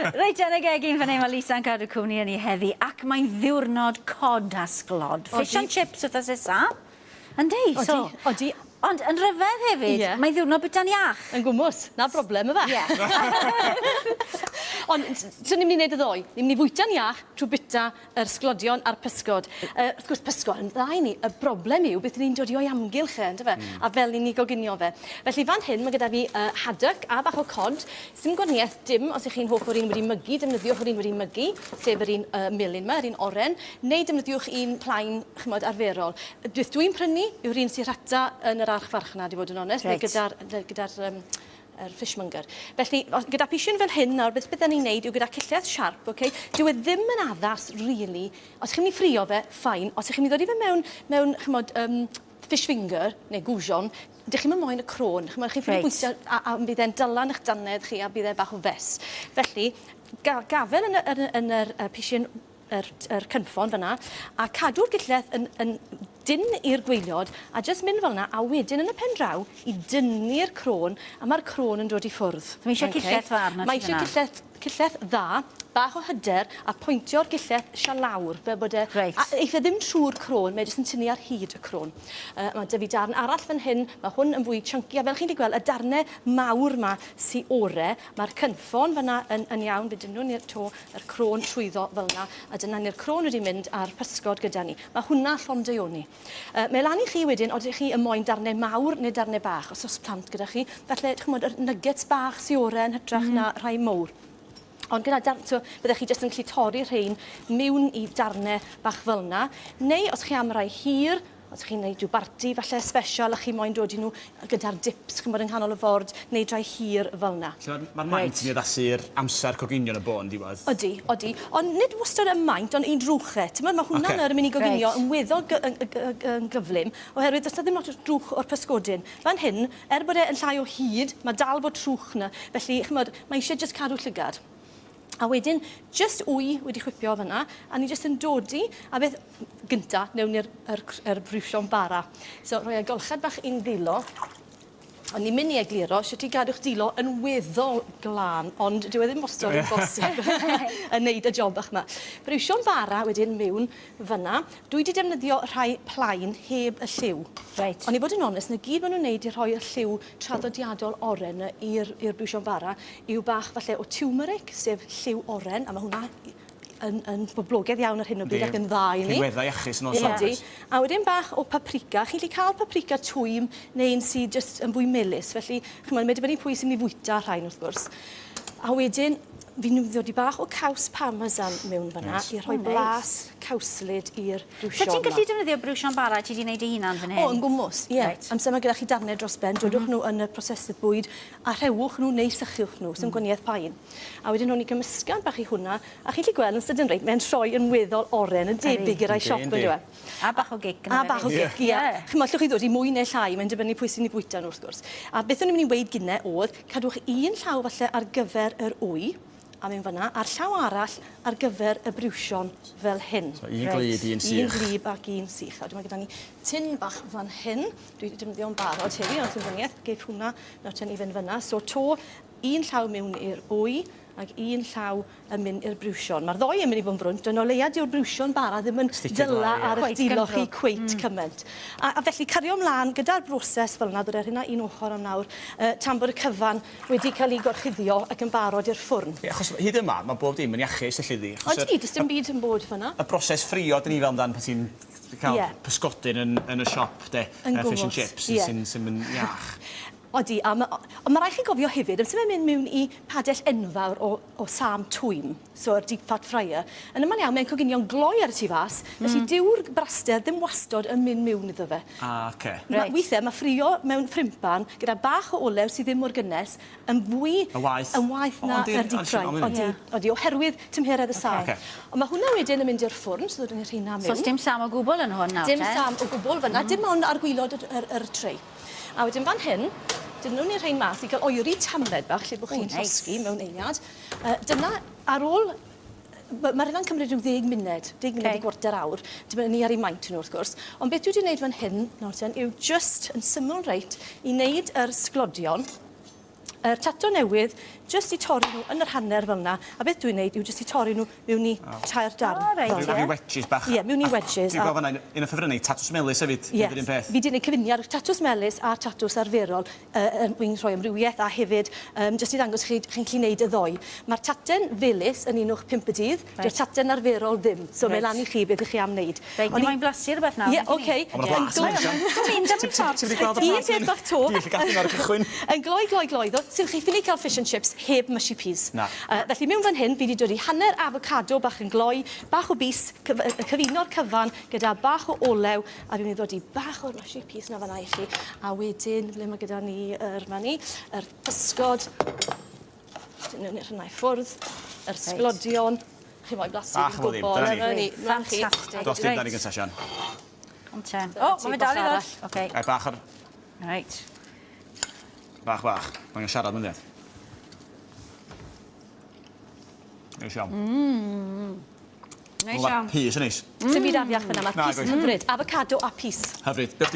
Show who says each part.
Speaker 1: Reit, yn y gegin fan hyn mae Lisa'n cadw cwmni i ni heddi ac mae'n ddiwrnod cod a sglod. Fish and chips wythnos nesa. Yndi?
Speaker 2: Odi,
Speaker 1: so,
Speaker 2: odi.
Speaker 1: Ond yn rhyfedd hefyd,
Speaker 2: yeah.
Speaker 1: mae'n ddiwrnod bwyta'n iach.
Speaker 2: Yn gwmws, 'na broblem yfe?
Speaker 1: Ie.
Speaker 2: Ond so ni'n mynd i wneud y ddou. Ni'n mynd i fwyta'n iach trwy bwyta yr sglodion a'r pysgod. Yy wrth gwrs pysgod yn dda i ni. Y broblem yw beth 'yn ni'n dodi o'i amgylch e yndyfe? Hmm. A fel 'yn ni goginio fe. Felly fan hyn ma' gyda fi yy haddock a bach o cod. Sim gwanieth dim os 'ych chi'n hoff o'r un wedi mygu defnyddiwch yr un wedi mygu, sef yr un yy melyn 'ma, yr un oren, neu defnyddiwch un plaen ch'mod arferol. Beth dwi'n prynu yw'r un sy rhata yn yr archfarchnad i fod yn onest. Reit. Neu gyda'r ne' gyda'r yym yr fishmonger. Felly, os, gyda pishyn fel hyn nawr, beth bydden ni'n neud yw gyda cyllell siarp, ok, dyw e ddim yn addas, really. Os chi'n mynd i ffrio fe, fine. Os ych chi'n mynd i ddod i fe mewn, mewn, ch'mod, um, fish finger, neu goujon, dych chi'm yn moyn y crôn. Ch'mod, chi'n ffili
Speaker 1: Reit.
Speaker 2: bwyta a, a bydd e'n dylan eich dannedd chi a bydd e bach o fess. Felly, ga, gafel yn y, yn y, yn yr uh, pishyn yr, yr cynffon fyna, a cadw'r gyllell yn, yn dynn i'r gwaelod, a jyst mynd fel yna, a wedyn yn y pen draw, i dynnu'r crôn, a mae'r crôn yn dod i ffwrdd.
Speaker 1: So mae eisiau okay. cyllell dda arno
Speaker 2: Mae eisiau cyllell, cyllell dda, bach o hyder, a pwyntio'r gyllell sia lawr, fel bod e...
Speaker 1: Reit.
Speaker 2: A eith e ddim trwy'r crôn, mae e jyst yn tynnu ar hyd y crôn. Uh, mae 'da fi darn arall fan hyn, mae hwn yn fwy chunky, a fel chi'n gallu gweld, y darnau mawr ma sy ore, mae'r cynffon fyna yn, yn iawn, fe dynnwn ni'r to yr crôn trwyddo fel 'na, a dyna ni'r crôn wedi mynd a'r pysgod gyda ni. Mae hwnna llond daioni. Uh, mae lan i chi wedyn, odych chi yn moyn darnau mawr neu darnau bach, os oes plant gyda chi, falle, ch'mod, yr nuggets bach sy ore yn hytrach mm. na rhai mowr. Ond gyda darn, so, byddech chi jyst yn gallu torri rhein miwn i darnau bach fel 'na, neu os chi am rai hir, Os chi'n neud rhyw barti falle special a chi moyn dod i nhw gyda'r dips ch'mod yng nghanol y ford, neud rhai hir fel 'na.
Speaker 3: Felly ma'r ma'r maint yn addasu i'r amser coginio yn y bôn diwedd?
Speaker 2: Odi, odi. Ond nid wastad y maint ond un drwch e. T'mod ma' hwnna nawr yn myn' i goginio yn weddol gy- yn yn yn yn gyflym oherwydd do's 'na ddim lot o drwch o'r pysgodyn. Fan hyn, er bod e yn llai o hyd, ma' dal fod trwch 'na. Felly ch'mod, mae isie jyst cadw llygad. A wedyn, jyst wy wedi chwipio fan'na, a ni jyst yn dodi, a beth gynta, newn ni'r yr yr briwsion bara. So rhoi e golchad bach i'n ddwylo. O'n i'n myn' i egluro shwt i gadw'ch dwylo yn weddol glân, ond dyw e ddim wastod yn bosib yn neud y job bach 'ma. Briwsion bara wedyn miwn fynna. Dwi 'di defnyddio rhai plaen heb y lliw.
Speaker 1: Reit.
Speaker 2: Ond i fod yn onest, 'na gyd ma' nw'n neud i rhoi y lliw traddodiadol oren 'na i'r i'r briwsion bara yw bach falle o turmeric, sef lliw oren, a ma' hwnna yn, yn boblogaidd iawn ar hyn o bryd ac yn dda i ni.
Speaker 3: Rhinweddau iachus yn ôl
Speaker 2: Ydi. A wedyn bach o paprika. Chi'n gallu cael paprika twym neu un sydd jyst yn fwy melys. Felly, chimod, mae'n dibynnu pwy sy'n mynd i fwyta rhain wrth gwrs. A wedyn, fi'n mynd i ddod i bach o caws parmesan mewn fan'na
Speaker 3: Neis.
Speaker 2: i rhoi
Speaker 1: O, neis.
Speaker 2: blas cawslyd i'r briwsion
Speaker 1: So ti'n
Speaker 2: 'ma.
Speaker 1: gallu defnyddio briwsion bara ti 'di neud dy hunan fan hyn?
Speaker 2: O, yn gwmws, ie.
Speaker 1: Reit.
Speaker 2: Amser ma' gyda chi darnau dros ben, dodwch nhw yn y prosesydd bwyd a rhewwch nhw neu sychwch nhw, sdim gwaniaeth pa un. A wedyn rown ni gymysgad bach i hwnna, a chi'n gallu gweld yn sydyn reit, mae'n troi yn weddol oren, yn debyg i rai siop on'd yw e?
Speaker 1: A bach o gic ynddo
Speaker 2: A bach o gic, ie. Ch'mo' allwch chi ddod i mwy neu llai, mae'n dibynnu pwy sy'n 'u bwyta nhw wrth gwrs. A beth o'n i'n myn' i weud gynne o'dd, cadwch un llaw falle ar gyfer yr wy, a mewn fynna, a'r llaw arall ar gyfer y briwsion fel hyn.
Speaker 3: So un gwlyb, un sych.
Speaker 2: Un gwlyb ac un sych. A wedyn ma' gyda ni tin bach fan hyn, dwi 'di defnyddio'n barod heddi, ond sim gwanieth, geith hwnna nawr ten i fynd fynna. So 'to, un llaw mewn i'r wy ac un llaw yn mynd i'r briwsion. Mae'r ddou yn mynd i fod yn frwnt, ond o leia dyw'r briwsion bara ddim yn dyla ar eich dilo chi cweit cymaint. A, a felly cario mlaen gyda'r broses fel yna, ddod â'r hynna un ochr am nawr, uh, tan bod y cyfan wedi cael ei gorchuddio ac yn barod i'r ffwrn.
Speaker 3: Ie, achos hyd yma, mae bob dim yn iachus, elli di.
Speaker 2: Odi, does dim byd yn bod fan'na.
Speaker 3: Y broses ffrio, dyn ni fel amdan pan ti'n cael
Speaker 2: yeah.
Speaker 3: pysgodyn yn, yn y siop, de,
Speaker 2: yn
Speaker 3: uh, fish and chips,
Speaker 2: yeah.
Speaker 3: sy'n sy yn iach.
Speaker 2: Odi, a ma' o- ond ma' rai' chi gofio hefyd, amser mae'n mynd miwn i padell enfawr o o sam twym, so yr deep fat fryer, yn amal iawn mae'n coginio'n gloi ar y tu fas, felly dyw'r braster ddim wastod yn mynd miwn iddo fe.
Speaker 3: Ah, oce.
Speaker 2: Ma'
Speaker 1: Reit.
Speaker 2: withe ma' ffrio mewn ffrimpan gyda bach o olew sy ddim mor gynnes yn fwy...
Speaker 3: Yn waeth.
Speaker 2: Yn waeth na yr deep fry. Odi, odi, oherwydd tymheredd y sam.
Speaker 3: Oce.
Speaker 2: Ond ma' hwnna wedyn yn mynd i'r ffwrn, so ddodwn ni rheina miwn.
Speaker 1: So sdim sam o gwbwl yn hwn nawr te?
Speaker 2: Dim sam o gwbwl fyn 'na, dim ond ar gwilod yr yr yr tray. A wedyn fan hyn, dynwn ni'r rhain mas i gael oeri tamed bach lle bod chi'n llosgi mewn eiliad. Uh, dyna ar ôl Mae'r hynna'n cymryd rhyw ddeg munud, deg munud okay. i gwarter awr, dibynnu ar ei maint nhw wrth gwrs. Ond beth dwi wedi gwneud fan hyn, nawr ten, yw just yn syml reit i wneud yr sglodion, yr tato newydd, jyst i torri nhw yn yr hanner fel 'na, a beth dwi'n neud yw jyst i torri nhw mewn i tair darn.
Speaker 1: O, reit,
Speaker 2: fel 'na.
Speaker 1: ie.
Speaker 3: Ryw wedges bach.
Speaker 2: Ie, mewn i wedges.
Speaker 3: Dwi'n gweld fan'na un o ffefrynnau, tatws melys hefyd.
Speaker 2: Ie.
Speaker 3: Yr un peth.
Speaker 2: Fi 'di neud cyfuniad o tatws melys a tatws arferol er mwyn rhoi amrywiaeth a hefyd jyst i ddangos chi chi'n gallu neud y ddou. Ma'r taten felys yn un o'ch pump y dydd,
Speaker 1: Reit.
Speaker 2: dyw'r taten arferol ddim. So mae
Speaker 1: Reit.
Speaker 2: lan i chi beth 'ych chi am neud.
Speaker 1: Reit, ni moyn blasu rwbeth nawr.
Speaker 2: Ie, oce.
Speaker 3: O, ma' 'na blas
Speaker 2: Yn
Speaker 3: neis iawn.
Speaker 1: Dwi'n mynd am y ffordd.
Speaker 3: Ti wedi gweld y
Speaker 2: Un
Speaker 3: blas?
Speaker 2: peth bach 'to.
Speaker 3: Dwi'n gallu gadw ar y cychwyn.
Speaker 2: Yn gloi, gloi, gloi ddo, sy'n chi ffili cael fish and chips heb mushy peas.
Speaker 3: Na.
Speaker 2: Felly mewn fan hyn, fi wedi dod i hanner avocado bach yn gloi, bach o bys, cyf cyfuno'r cyfan gyda bach o olew, a fi'n mynd i ddod i bach o'r mushy peas na fan'na i chi. A wedyn, ble mae gyda ni yr, ma ni, yr pysgod, dyn nhw'n hwnna i ffwrdd, yr sglodion, chi moyn blasu,
Speaker 3: Bach
Speaker 2: fi'n
Speaker 3: o ddim,
Speaker 2: gwybod.
Speaker 3: dyna ni.
Speaker 2: Dyna ni, mlaen chi.
Speaker 1: Fantastic.
Speaker 3: Dos dim
Speaker 1: Reit.
Speaker 3: dan i gynta, Sian.
Speaker 1: Ond te. O, mae'n dal i ddod. Oce.
Speaker 3: Ai, bach ar...
Speaker 1: Reit.
Speaker 3: Bach, bach. Mae'n siarad mynd iad. Neis iawn.
Speaker 1: Neis iawn.
Speaker 3: Pys yn neis.
Speaker 2: Sdim byd afiach fyna, mae'r
Speaker 3: Na,
Speaker 2: pys
Speaker 3: gwaith.
Speaker 2: hyfryd. Avocado a pys.
Speaker 3: Hyfryd. Beth